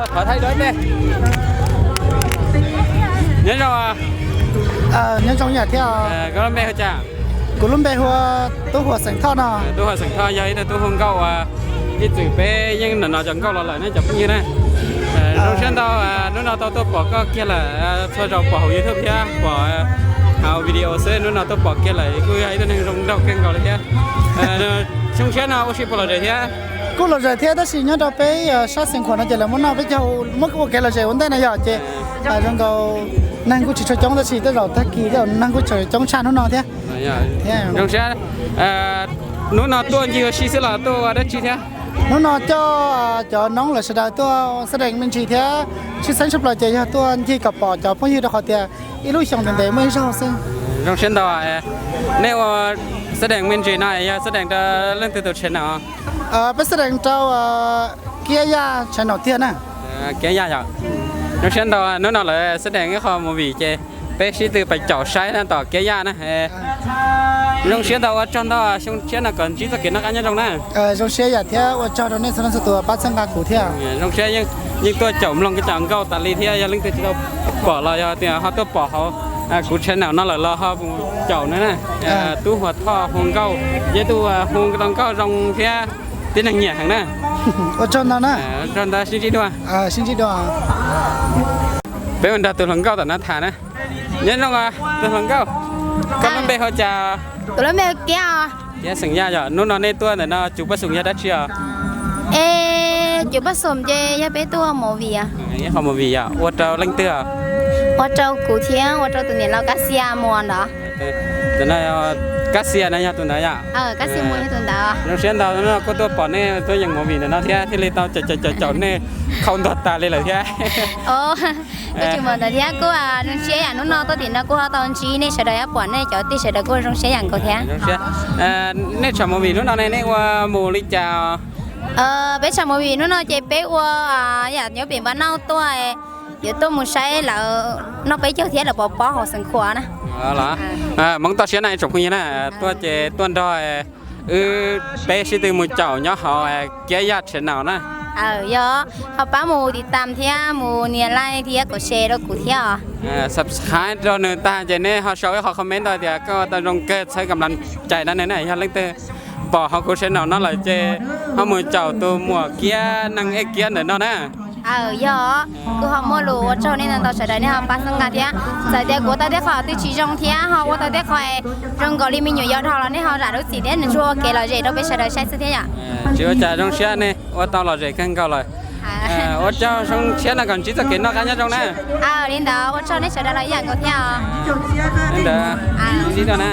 Qhov thaij duab tej. Nyob zoo. Nyob zoo yam thiab. Koj lub npe hu cas? Kuv lub npe hu ua Tub Huas xeem Thoj no. Tub Huas xeem Thoj yog ib tug tub hu nkauj uas ib txwm peb yeej nim no cov nkauj los lawm ne cov phooj ywg na. Zoo siab ntau hnub no tau tuaj pom koj kiag lawm, txhua zaus pom hauv YouTube thiab pom hauv video xwb, hnub no tuaj pom kiag lawm kuj yog ib tug neeg zoo nraug kawg nkaus li thiab. Xyoo tshiab no ua si puas lom zem thiab? Kuj lom zem thiab tab sis nyob rau peb sab Xeev Khuam no ces lawv muab noj peb caug muab ua kev lom zem ua ntej no yog ces zoo nkaus neeg kuj tsis tshua coob tab sis tej zaum tag kis tej zaum neeg kuj tseem coob tshaj hnub no thiab. Zoo siab. Hnub no tuaj ncig ua si xwb los tuaj ua dab tsi thiab? Hnub no coj cov noob lawv sawv daws tuaj xab dees me ntsis thiab sib xeeb tshaj plaws ces yog tuaj ncig kom pom cov phooj ywg rau qhov tias ib lub xyoos ntev ntev muaj ib zaug xwb. Zoo siab ntau. Nej ua xab dees me ntsis no yog xab dees rau leej twg tus channel? Peb xab dees rau Kiab Yaj channel tiag na. Kiab Yaj yom. Zoo siab ntau hnub no lawv xab dees ib qho movie ces peb sib tw pais caum saib na tom Kiab Yaj na. Zoo siab ntau ua tsaug ntau xyoo tshiab no kom ntsib txoj kev noj qab nyob zoo na. Zoo siab yam thiab ua tsaug rau nej txhua leej txhua tus pab txhawb nqa kuv thiab. Zoo siab yeej tuaj caum mloog koj cov nkauj tas li thiab yog leej twg tsis tau pom los yog tias ho tuaj pom hauv kuv channel no lawm los ho mus caum na na. Tub Huas Thoj hu nkauj, yog ib tug hu tau nkauj zoo thiab tib neeg nyiam heev na. Ua tsaug ntau na. Ua tsaug ntau, sib ntsib dua. Sib ntsib dua. Peb mus nrog tus hluas nkauj tom no tham na. Nyob zoo tus hluas nkauj, koj lub npe hu cas? Kuv lub npe hu Kiab. Kiab xeem Yaj yom, hnub no nej tuaj ntawm no cuv paj xoom yog dab tsi os? Es cuv paj xoom ces yog peb tuaj movie. Ib qho movie yom, ua rau leej twg os? Ua rau kuv thiab ua rau tus niam laus Kab Xia Muas ntawd. Tus no Kab Xia no yog tus ntawd yom? Kab Xia Muas yog tus ntawd. Zoo siab ntau no kuj tuaj pom nej tuaj yeem movie ntawm no thiab thiaj li tau caum caum caum nej khau ntuag tas li lawm thiab. Kuj tsis muaj ntawd thiab kuj zoo siab yam hnub no tuaj tim no kuj ho tau ntsib nej sawv daws, pom nej cov tij sawv daws kuj zoo siab yam nkaus thiab. Nej tsam movie hnub no ne nej ua mus li cas? Peb tsam movie hnub no ces peb ua yam nyob pem Npab Nauj tuaj, yuav tuaj mus saib lawv noj peb caug thiab lawv pov pob hauv Xeev Khuam na. Hmoob toj siab na tsoom phooj ywg na, tuaj ces tuaj nrog wb peb sib tw mus caum nyob hauv Kiab Yaj channel na. Yog, ho pab mus tiv tam thiab mus nias like thiab kom share rau kuv thiab os. Subscribe rau nws tag ces nej ho sau ib qho comment ntawd tias koj ua tau zoo kawg txhawb kam las cais rau nws na. Yog leej twg pom hauv kuv channel no lawm ces ho mus caum tus muam Kiab neeg ej Kiab ntawm no na. Yog, kuv ho muaj lus ua tsaug nej ntau ntau sawv daws nej ho pab txhawb nqa thiab. Txawm tias kuv ua tau tej qho twg tsis zoo thiab ho ua tau tej qho zoo nkaus li me nyuam yaus dhau los nej ho zam lub txim thiab nws tsuas ua kev lom zem rau peb sawv daws saib xwb thiab yom. Tsis ua cas, zoo siab nej ua tau lom zem kawg nkaus lawm. Ua tsaug, xyoo tshiab no kom ntsib txoj kev noj qab nyob zoo na. Li ntawd ua tsaug nej sawv daws los ib yam nkaus thiab os. Li ntawd, ntsib dua na.